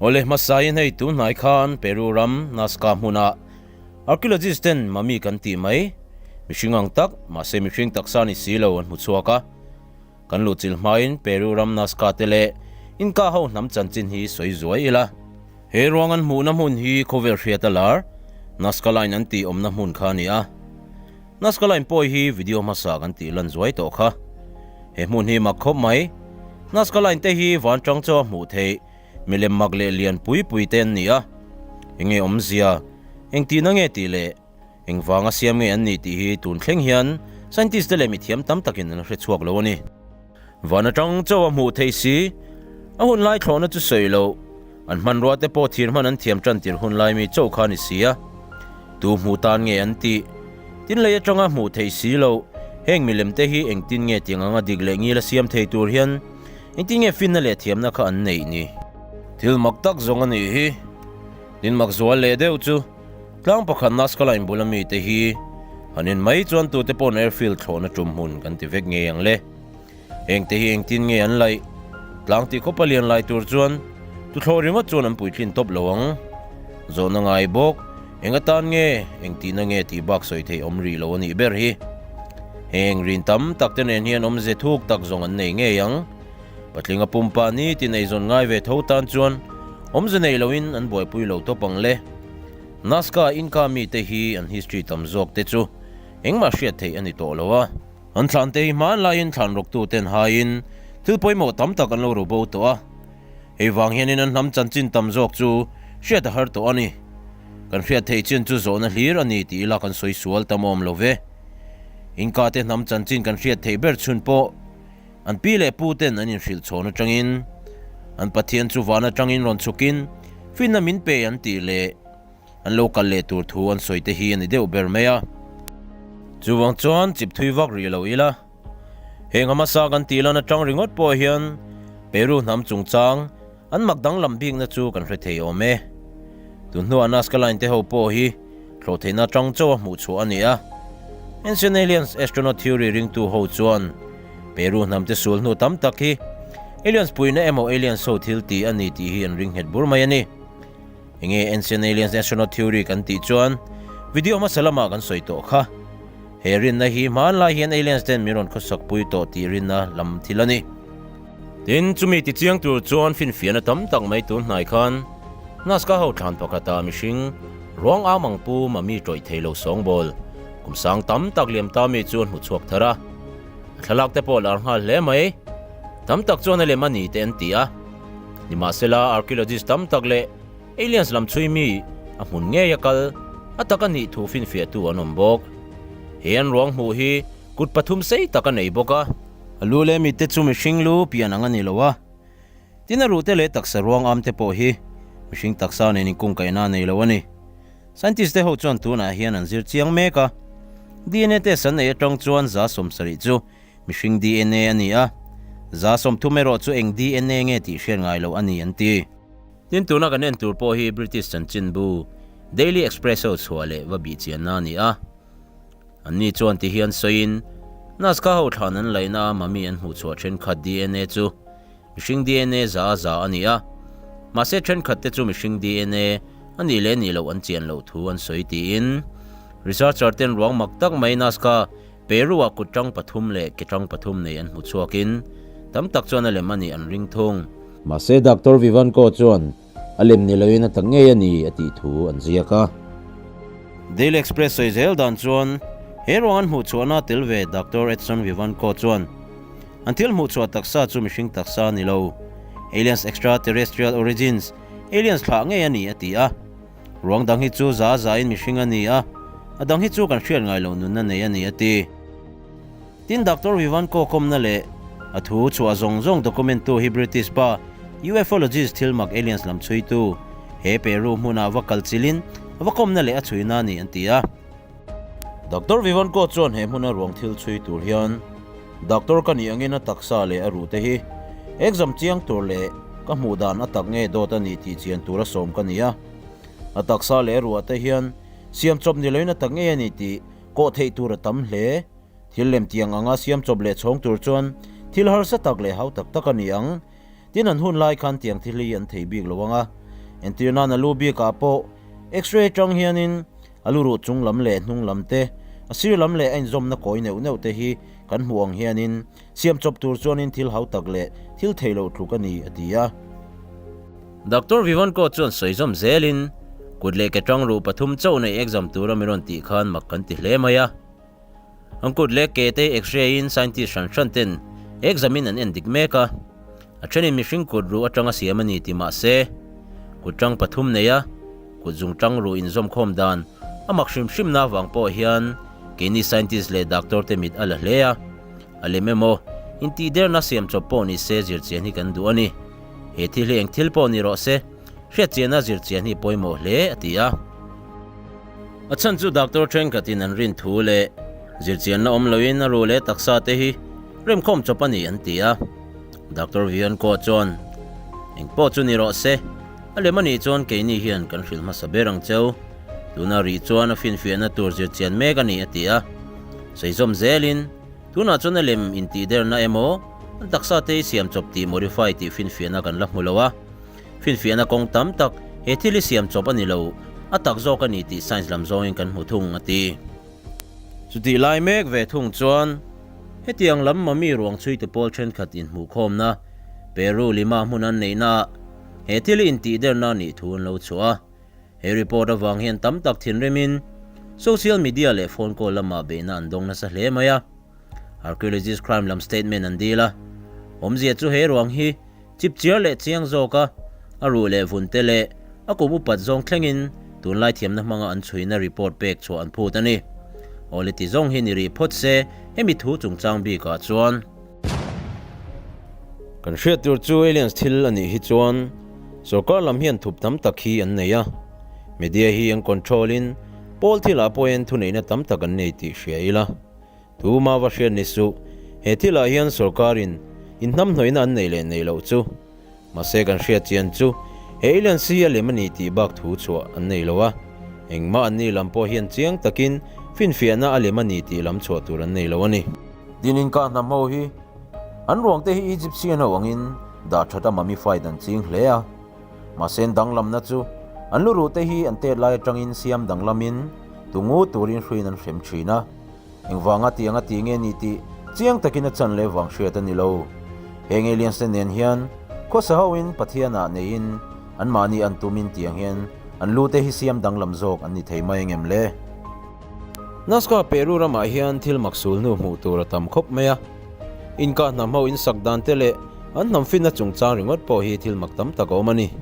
Awle hmasain hei tun hnai khan Peru ram Nazca hmunah archaeologist ten mummy kan tih mai, mihring ang tak, mahse mihring taksa ni si lo an hmu chhuak a. Kan luhchilh hmain Peru ram Nazca te leh Inca ho hnam chanchin hi sawi zuai ila. He ruang an hmuhna hmun hi khawvel hriat a lar, Nazca Line an tih awmna hmun kha a ni a. Nazca Line pawh hi video hmasa kan tih lan zuai tawh kha. He hmun hi mak khawp mai. Nazca Line te hi van tang chaw a hmuh theih milem mak leh lian pui pui te an ni a. Enge awmzia, engtihna nge tih leh engvanga siam nge an nih tih hi tun thleng hian scientist te leh mithiam tam takin an la hre chhuak lo a ni. Van atang chaw a hmuh theih si, a hun lai thlawhna chu sawi loh, an hmanrua te pawh thir hman an thiam tan tir hun lai mi chaw kha a ni si a. Tu hmuh tan nge an tih? Tin lei atanga hmuh theih si loh, heng milem te hi engtin nge tiang anga dik leh ngil a siam thei tur hian engtin nge finna leh thiamna kha an neih ni? Thil mak tak zawng a nih hi. Tin mak zual leh deuh chu tlang pakhat Nazca line bula mite hi han en mai chuan tute paw'n airfield thlawhna tum hmun kan ti vek ngei ang le. Hengte hi engtin nge an laih? Tlang tih khawpa lian lai tur chuan tuthlawh ringawt chuan an puitlin tawp lo ang. Zawhna ngai bawk, eng atan nge, eng tihna nge tih bak sawi theih awm rih lo a nih ber hi. Heng rin tam tak te nen hian awmze thuk tak zawng an nei ngei ang. Patlinga pumpa ni ti nei zawn ngai ve tho tan chuan awmze nei loin an buaipui lo tawp ang le. Nazca Inca mite hi an history tam zawk te chu engmah hriat theih a ni tawh lo a. An thlan te hi hman laiin thlan rawktu ten haiin thil pawimawh tam tak an lo ru bo tawh a. Hei vang hianin an hnam chanchin tam zawk chu hriat a har tawh a ni. Kan hriat theih chin chu zawhna hlir a ni tih ila kan sawi sual tam awm lo ve. Inka te hnam chanchin kan hriat theih ber chhun pawh an pi leh pu ten an inhrilh chhawn atangin an Pathian chu van atangin rawn chhukin finna min pe an tih leh An lo kal leh tur thu an sawi te hi a ni deuh ber mai a. Chuvang chuan chip thui vak rih lo ila. Heng hmasa kan tih lan atang ringawt pawh hian Peru hnam chungchang an mak danglam bikna chu kan hre thei awm e. Tun hnuah Nazca Line te ho pawh hi thlawh theihna atang chauh a hmuh chhuah a ni a. Ancient Aliens Astronaut Theory ringtu ho chuan Peru hnam te sul hnu tam tak hi Aliens puihna emaw Aliens ho thil tih a ni tih hi an ring nghet bur mai a ni. Enge Ancient Aliens Astronaut Theory kan tih chuan video hmasa lamah kan sawi tawh kha. He rinna hi hmanlai hian aliens ten min rawn khawsak pui tawh tih rinna lam thil a ni. Tin, chumi ti chiang tur chuan finfiahna tam tak mai tun hnai khan Nazca ho thlan pakhata mihring ruang am ang pu mami tawih thei lo sawngbawl kum sang tam tak liam ta mi chu an hmu chhuak thar a. A thlalak te pawh lar nghal hle mai. Tam tak chuan a lem a ni te an ti a. Nimahsela, archaeologist tam tak leh aliens lam chhui mi a hmun ngei a kal a tak a nih thu finfiahtu an awm bawk. He an ruang hmuh hi kut pathum sei tak a nei bawk a. A lu leh mitte chu mihring lu pian ang a ni lo a, tin a ruhte leh taksa ruang am te pawh hi mihring taksa nen inkungkaihna a nei lo a ni. Scientist te ho chuan tunah hian an zir chiang mek a, DNA test an neih atang chuan 70% chu Mihring DNA a ni a, 30% erawh chu eng DNA nge tih hriat ngai loh a ni an ti. Tin, tuna kan en tur pawh hi British chanchinbu Daily Express ho chhuah leh va bih chianna a ni a. Anni chuan ti hian sawiin, Nazca ho thlan an laihna a mummy an hmuh chhuah thenkhat DNA chu mihring DNA za a za a ni a, mahse thenkhat te chu mihring DNA a nih leh nih loh an chian loh thu an sawi tiin researcher ten ruang mak tak mai Nazca Peru-ah kut tang pathum leh ke tang pathum nei an hmu chhuakin tam tak chuan a lem a nih an ring thung. Mahse Doctor Vivanco chuan a lem ni loin a tak ngei a ni a tih thu an ziak a. Daily Express sawi zel dan chuan he ruang an hmuh chhuahna tel ve Doctor Edson Vivanco chuan an thil hmuh chhuah taksa chu mihring taksa a ni lo, aliens extraterrestrial origins, aliens thlah ngei a ni a ti a. Ruang dang hi chu za zain mihring a ni a, a dang hi chu kan hriat ngai loh nunna nei a ni a ti. Tin Doctor Vivanco kawmna leh a thu chhuah zawng zawng document tu hi British pa ufologist thil mak aliens lam chhuitu he Peru hmunah va kal chilin a va kawmna leh a chhuina a ni an ti a. Doctor Vivanco chuan he hmuna ruang thil chhui tur hian doctor ka nih angin a taksa leh a ruhte hi exam chiang tur leh ka hmuh dan a tak nge dawt a ni tih chian tura sawm ka ni a. A taksa leh a ruah te hian siam chawp ni loin a tak ngei a ni tih kawh theih tur a tam hle. Thil lem tiang anga siam chawp leh chhawng tur chuan thil harsa tak leh hau tak tak a ni ang. Tin an hun lai khan tiang thil hi an thei bik lo ang a. Entir nan a lu bikah pawh X-ray atang hianin a lu ruh chung lam leh hnung lam te, a sir lam leh a inzawmna kawi neuh neuh te hi kan hmuh ang hianin siam chawp tur chuanin thil hau tak leh thil theih loh tluk a ni, a ti a. Doctor Vivanko chuan sawi zawm zelin, Kut leh ke tang ruh pathum chauh nei exam tura mi rawn tih khan mak kan ti hle mai a. An kut leh ke te X-ray in scientist hran hran ten exam in an en dik mek a. A thenin mihring kut ruh atanga siam a ni ti mah se, kut tang pathum nei a, kut zung tang ruh inzawmkhawm dan a mak hrim hrim na avang pawh hian keini scientist leh doctor te mit a la hle a. A lem emaw, intihderna siam chawp pawh ni se zirchian hi kan duh a ni. He thil hi eng thil pawh ni rawh se, hriatchiahna zirchian hi pawimawh hle, a ti a. A chhan chu doctor thenkhatin an rin thu leh zirchianna awm loin a ru leh taksa te hi remkhawm chawp a ni an ti a. Doctor Vianko chuan, Eng pawh chu ni rawh se, a lem a nih chuan keini hian kan hrilh hmasa ber ang cheu. Tuna rih chuan a finfiahna tur zirchian mek a ni, a ti a. Saizawm zelin, Tunah chuan a lem intihderna emaw, an taksa te hi siam chawp tih modify tih finfiahna kan la hmu lo a. Finfiahna kawng tam tak he thil hi siam chawp a ni lo, a tak zawk a ni tih science lam zawngin kan hmu thung, a ti. Chutih lai mek ve thung chuan hetiang lam mami ruang chhuite pawl thenkhat inhmuhkhawmna Peru Lima hmun an neihnaah he thil hi intihderna a nih thu an lo chhuah a. He report avang hian tam tak thinrimin social media leh phone call lamah beihna an dawng nasa hle mai a. Archaeologist crime lam statement an dil a, awmzia chu he ruang hi chipchiar leh chiang zawka a ruh leh vun te leh a kum upat zawng thlengin tunlai thiamna hmanga an chhuina report pek chhuah an phut a ni. Awle ti zawng hi ni rih phawt se hemi thu chungchang bikah chuan. Kan hriat tur chu aliens thil a nih hi chuan sorkar lam hian thup tam tak hi an nei a, media hi an control in pawl thilah pawhin thuneihna tam tak an nei tih hria ila. Tuma va hriat ni suh, he thilah hian sorkarin inhnamhnawihna an neih leh neih loh chu. Mahse kan hriat chian chu he aliens hi a lem a ni tih bak thu chhuah an nei lo a, engmah an nih lam pawh hian chiang takin finfiahna a lem a ni tih lam chhuah tur an nei lo a ni. Dinin ka hnam ho hi an ruang te hi Egyptian ho angin dah that a mummified an ching hle a, mahse an danglamna chu an luruh te hi an tet lai atangin siam danglamin tungu turin hruiin an hrem thin a. Engvanga tiang a ti nge ni tih chiang takin a chan leh vang hriat a ni lo. Heng aliens te nen hian khawsa hoin Pathianah neiin anmahni an tumin tiang hian an lu te hi siam danglam zawk an ni thei mai engem le? Nazca Peru ramah hian thil mak sul hnu hmuh tur a tam khawp mai a. Inka hnam ho insak dan te leh an hnam finna chungchang ringawt pawh hi thil mak tam tak a awm a ni.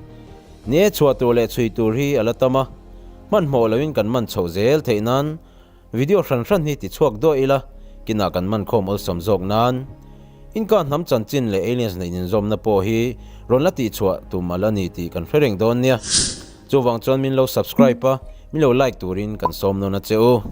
Ni e chhuah tur leh chhui tur hi a la tam a, hmanhmawh loin kan man chhoh zel theih nan Video hran hran hi ti chhuak duah ila, kinah kan man khawm awlsam zawk nan. Inka hnam chanchin leh aliens neih ninzawmna pawh hi rawn la tihchhuah tum a la ni tih kan hre reng dawn nia. Chuvang chuan min lo subscribe a, min lo like turin kan sawm nawn a che u.